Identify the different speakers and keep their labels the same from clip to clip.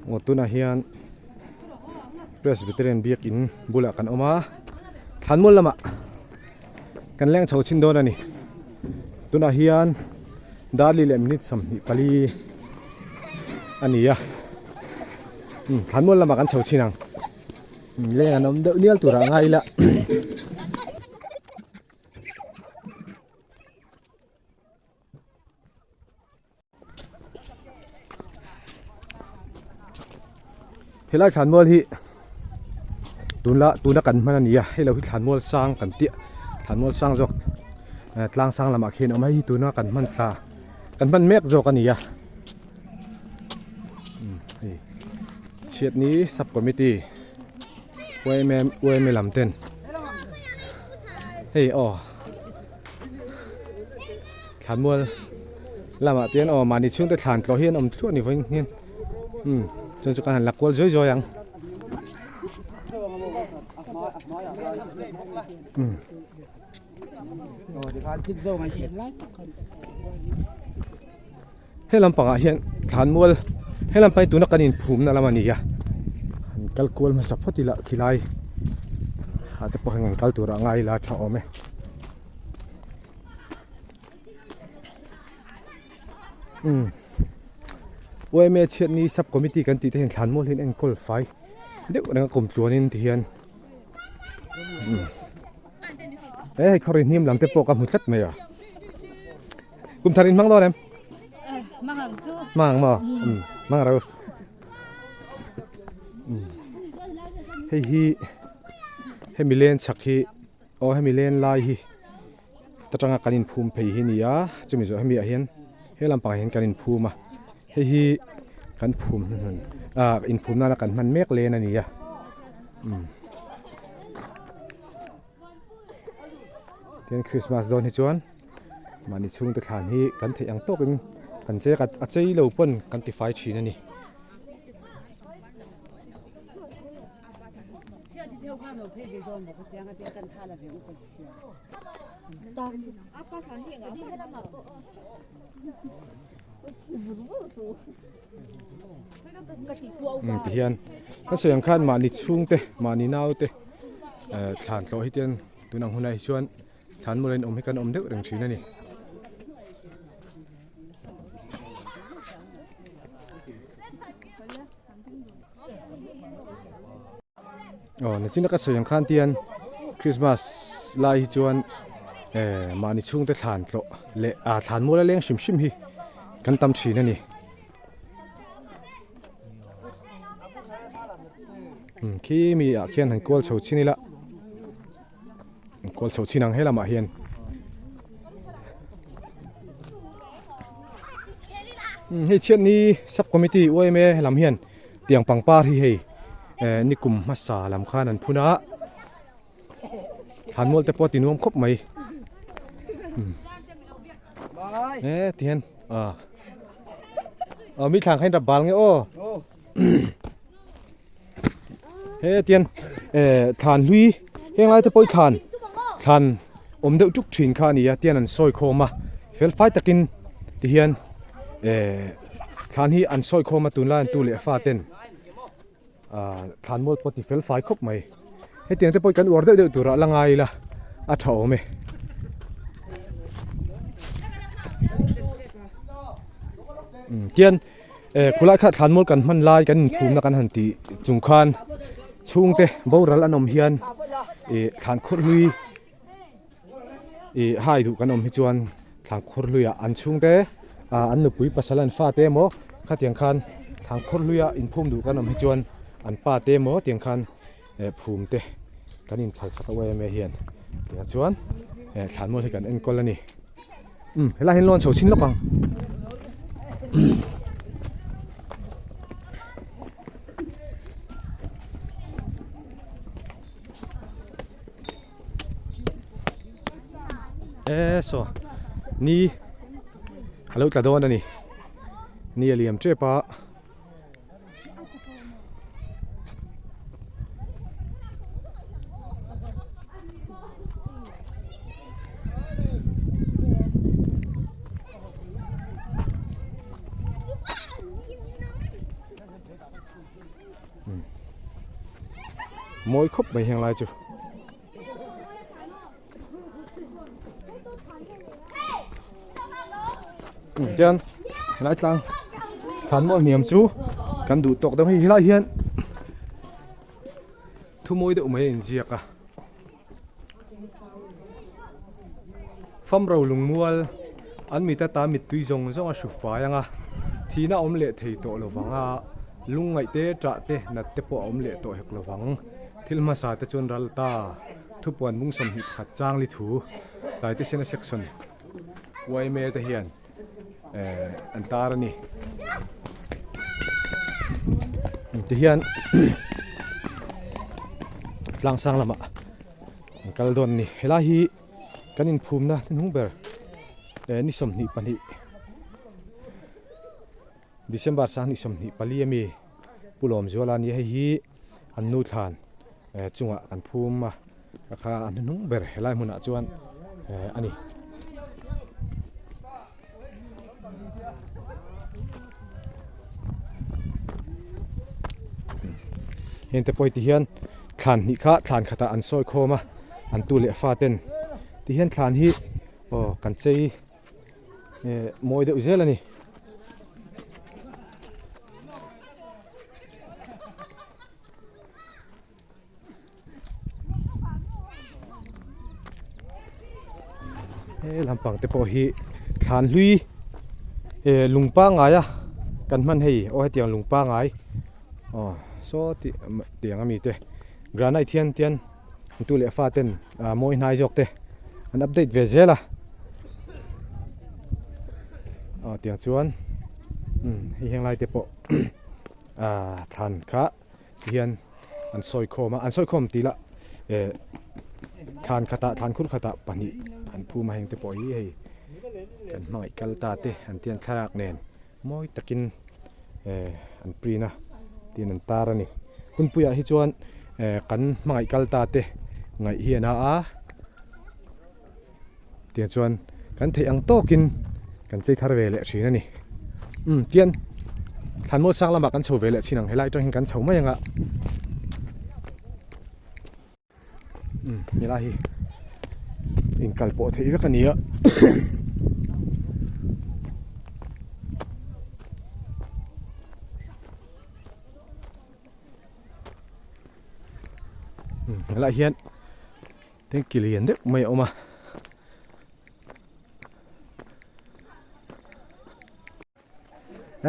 Speaker 1: Aw tunah hian Presbyterian biakin bulah kan awm a thlanmual lamah kan leng chho chhin dawn a ni tunah hian darli leh minute 24 a ni a thlanmual lamah kan chho chhin ang leng an awm deuh nial turah ngai ila. Helai thlanmual hi tunla tuna kan hman a ni a hei lo hi thlanmual sang kan tih thlanmual sang zawk eh tlang sang lamah khian a awm a hei hi tuna kan hman thla kan hman mek zawk a ni a umm hei chhiatni sub committee yma yma lam ten hei aw. Thlanmual lamah te hian aw mahni chhungte thlan tlawh hi an awm thluah a ni vawiin hian umm chuan chu kan han la kual zuai zuai ang umm. He lampangah hian thlanmual he lampang hi tuna kan inphumna lam a ni a han kal kual hmasa phawt ila khilai ah te pawh hian kan kal tur ah ngai ila a tha awm e. Umm yma chhiatni sub committee kan tih te hian thlanmual hi an enkawl fai deuh reng a kum tluanin ti hian umm he hei khawri hnim lam te pawh ka hmu tlat mai a. Kum thar in hmang dawn em?
Speaker 2: Mang ang chu.
Speaker 1: Mang ang maw? Um, mang rau. Um. Hei hi hemi len chak hi aw hemi len lai hi ta tanga kan in phum phei hi ni a chumi zawh hemi ah hian he lampangah hian kan in phum a hei hi kan phum hnuhnun ah in phum nana kan hman mek len a ni a um. Tin Christmas dawn hi chuan mahni chhungte thlan hi kan theih ang tawkin kan chek a a chei lo pawn kan ti fai thin a ni. Tihian ka sawi ang khan mahni chhungte mahni naute thlan tlawh hi te tun ang hunah hi chuan thlan mawlh in awm hi kan awm deuh reng thin a ni. Aw nichina ka sawi ang khan tian Christmas lai hi chuan eh mahni chhungte thlan tlawh leh ah thlan mual a leng hrim hrim hi kan tam thin a ni. Umm khi mi ah khian han kual chho chin ila an kual chho chin ang he lamah hian. Umm hei chhiatni sub committee yma lam hian. Tiang pangpar hi hei eh nikum hmasa lam khan an phun a thlanmual te pawh a ti nuam khawp mai e tihian ah aw mi thlan kha in rap bal nge aw he tian eh thlan hlui heng lai te pawh hi thlan thlan awm deuh tuk thin kha a ni a tian an sawi khawm a fel fai takin tihian eh thlan hi an sawi khawm a tunlai an tu leh fa ten ah thlan mual pawh ti fel fai khawp mai hetiang te pawh hi kan uar deuh deuh turah la ngai ila a tha awm e. Tian eh khulai kha thlan mual kan hman lai kan inphumna kan han tih chung khan chhungte boral an awm hian ih thlan khawrh hlui ih hai duh kan awm hi chuan thlan khawrh hluiah an chhungte ah an nupui pasal an fate emaw khatiang khan thlan khawrh hluia inphum duh kan awm hi chuan an pa te emaw tiang khan eh phum te kan inphal sak a yma hian tiang chuan eh thlan mual hi kan enkawl a ni. Um helai hian lawn chho chhin lawk ang. E saw ni a lo tla dawn a ni ni a liam tep a. Mawi khawp mai heng lai chu. Tian helai tlang thlan mual hniam chu kan duh tawk deuh hei helai hian thu mawi deuh mai a inziak a famro lungmual an mit ata mittui zawng zawng a hru fai ang a thihna awm leh thei tawh lo vang a lungngaih te ṭah te nat te pawh a awm leh tawh hek lo vang. Thil hmasa te chuan ral ta thupuan bung 21 chang li thu tlai te sena section yma te hian eh an tar a ni. Ti hian tlang sang lamah an kal dawn a ni. Helai hi kan inphumna hnuhnung ber eh ni 22 December 2024 ami Pu Lawmzuala a ni a, hei hi an nu thlan eh chungah kan phum a ka kha a hnuhnung ber helai hmunah chuan eh a ni. Heng te pawh hi ti hian thlan hnih kha thlan khatah an sawi khawm a an tu leh fa ten ti hian thlan hi aw kan chei eh mawi deuh zel a ni. He lampang te pawh hi thlan hlui eh lung pangngai a kan hman hei aw hetiang lung pangngai aw saw tih tiang ami te granite hian tian tu leh fa ten ah mawi hnai zawk te an update ve zel a aw tiang chuan umm hei heng lai te pawh ah thlan kha hian an sawi khawm a an sawi khawm tih lah eh thlan khatah thlan khur khatah pahnih an phum a heng te pawh hi hei kan hmangaih kal ta te an tiang thlalak nen mawi takin eh an print a tin an tar a ni hunpuiah hi chuan eh kan hmangaih kal ta te ngaih hi a na a tiang chuan kan theih ang tawkin kan chei thar ve leh thin a ni umm tian thlanmual sang lamah kan chho ve leh chin ang helai atang hian kan chho mai ang a umm helai hi inkal pawh theih vek a ni a. umm helai hian Tanky lian deuh mai a awm a.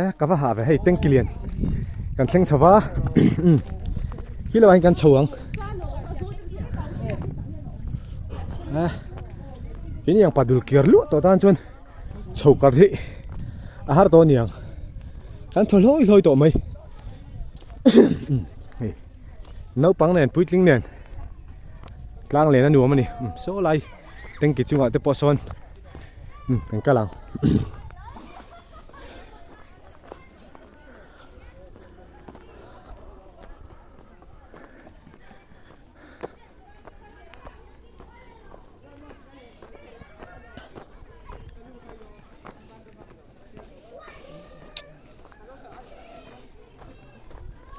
Speaker 1: Eh ka va hah ve hei tanky lian kan thleng chho va khi lo ah hian kan chho ang eh keini ang padul kiar luah tawh tan chuan chho kar hi a har tawh a ni ang kan thaw hlawi hlawi tawh mai hei. Naupang nen puitling nen tlang len a nuam a ni umm saw lai tanky chungah te pawh sawn umm kan kal ang.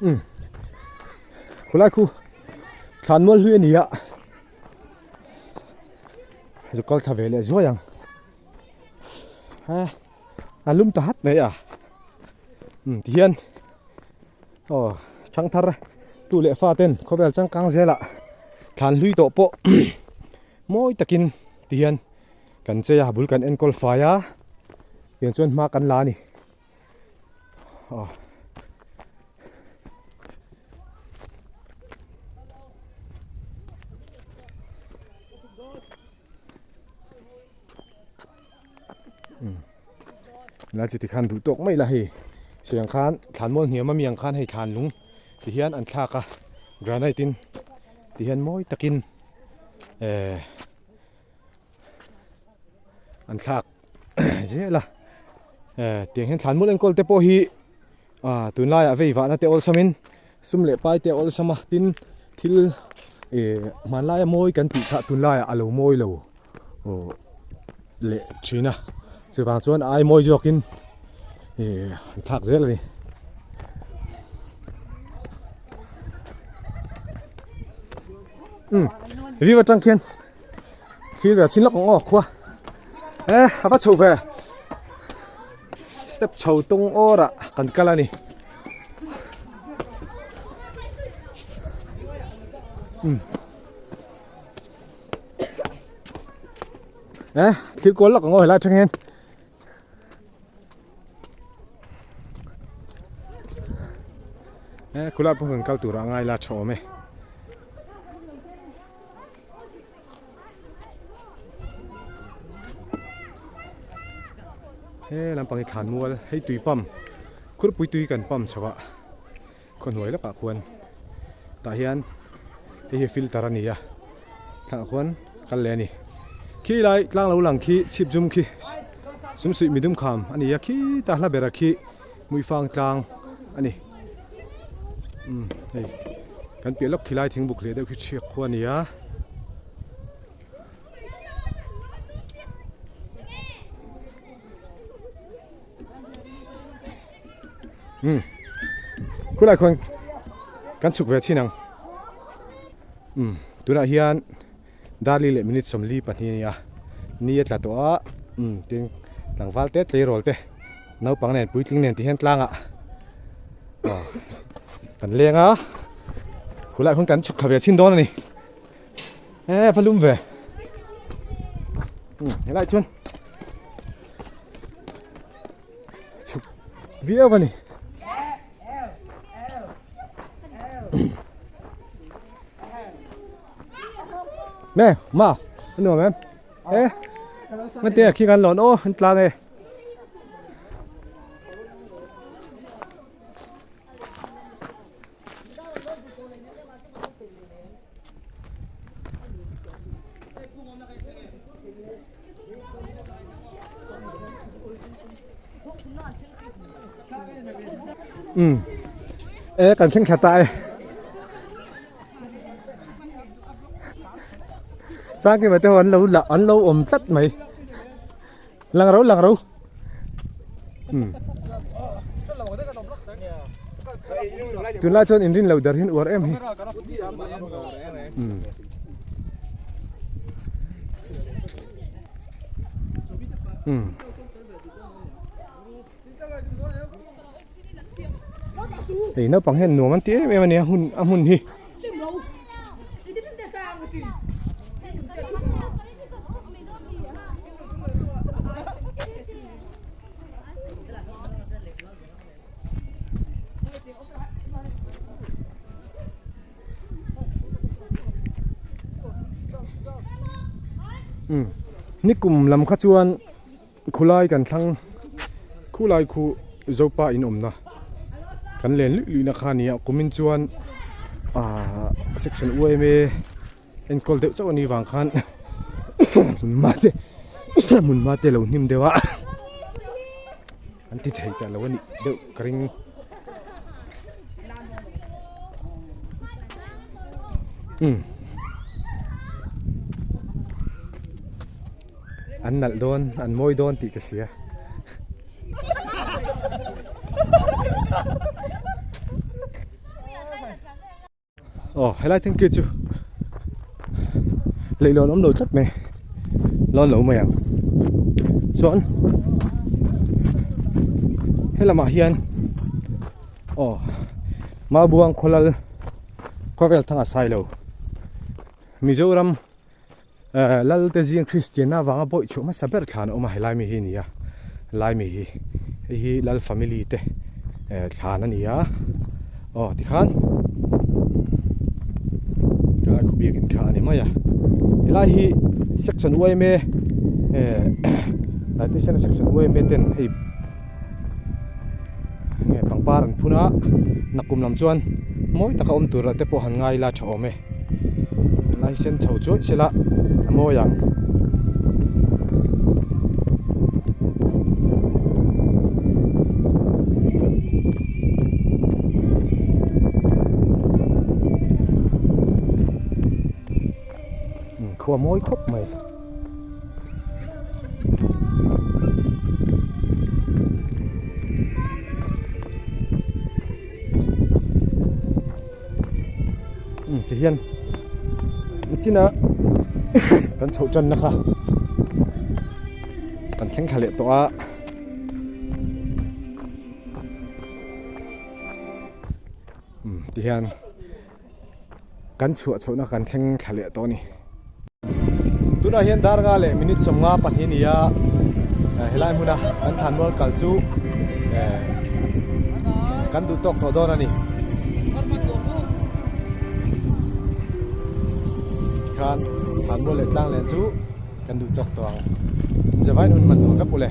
Speaker 1: Umm khulai khu thlan mual hlui a ni a zu kal thla ve leh zuai ang he a lum ta hat mai a umm tihian aw thangthar tu leh fa ten khawvel changkang zelah thlan hlui tawh pawh mawi takin tihian kan chei a bul kan enkawl fai a tiang chuan hma kan la a ni aw um la chi tikhan duh tawk mai la hei siang khan thlan mual hniam ami ang khan hei thlan lung ti hian an thlak a granite in ti hian mawi takin eh an thlak zel a eh tiang hian thlan mual enkawl te pawh hi ah tunlaiah vei vahna te awlsam in sum leh pai te a awlsam a tin thil eh hmanlaia mawi kan tih kha tunlaiah a lo mawi lo aw leh thin a chuvang chuan a ai mawi zawkin eh an thlak zel a ni. Um view atang khian thlir ve chin lawk ang aw khua e a va chho ve step chho tung awr ah kan kal a ni um e thil kual lawk ang aw helai atang hian. E khulai pawh kan kal tur a ngai la tha awm e. He lampang hi thlan mual hei tui pump khurpui tui kan pump chho a khawhnuai lawkah khuan tah hian hei hi filter a ni a thlangah khuan kal leh a ni khi lai tlang lo lang khi chhip zum khi sumsuih midum kham a ni a khita hla bera khi muifang tlang a ni umm hei kan piah lawk khilai thingbuk leh deuh khi chhiak khua a ni a. Umm khulai khuan kan chhuk ve chin ang umm tunah hian darli leh minute 42 a ni a ni a tla tawh a umm tin tlangval te tleirawl te naupang nen puitling nen ti hian tlangah aw kan leng a khulai khuan kan chhuk thla ve chin dawn a ni e va lum ve umm helai chuan. Chhuk viau a ni. Nè, ma, anh nuam em? Ê, ngân tiền khi ngân lòn ô, anh tlang e. Um e kan thleng thla ta e sangkima te ho an lo la an lo awm tlat mai lang ro lang ro um tunlai chuan inrin lo dar hian uar em hi um um Hei naupang hian nuam an ti em em a nia hun a hmun hi. Umm nikum lam kha chuan Khulai kan thlang khulai khu Zopa in awmna kan len luih luih na kha a ni a kumin chuan ahh section UMA enkawl deuh chauh a nih vang khan hmun hma te hmun hma te lo hnim deuh a an ti thei ta lo a nih deuh ka ring. Umm. An nalh dawn an mawi dawn tih ka hria. Aw helai thank you chu leihlawn awm lo tlat mai lawn lo mai ang chuan helamah hian aw Mabuang khawlal khawvel thanga sailo Mizoram Eh Lalte zing Kristianna avanga bawih chhuah hmasa ber thlan a awm a, helai mi hi a ni a, helai mi hi hei hi Lal family te eh thlan a ni a, aw tikhan helai khaw biakin kha a ni mai a, helai hi section yma eh dietician section yma ten hei nge pangpar an phun a, nakum lam chuan mawi taka awm tur te pawh han ngai ila tha awm e. Helai sen chho chuai sela a mawi ang. Khua mawi khawp mai. Ti hian. Nichina kan chhoh tanna kha kan thleng thla leh tawh a. Umm tihian kan chhuah chhohna kan thleng thla leh tawh a ni. Tunah hian dar nga leh minute 52 a ni a, helai hmuna kan thlan mual kal chu eh kan duh tawk tawh dawn a ni. Tikhan thlan mual leh tlang len chu kan duh tawk tawh ang. Zavain hun hman nuam vek ule.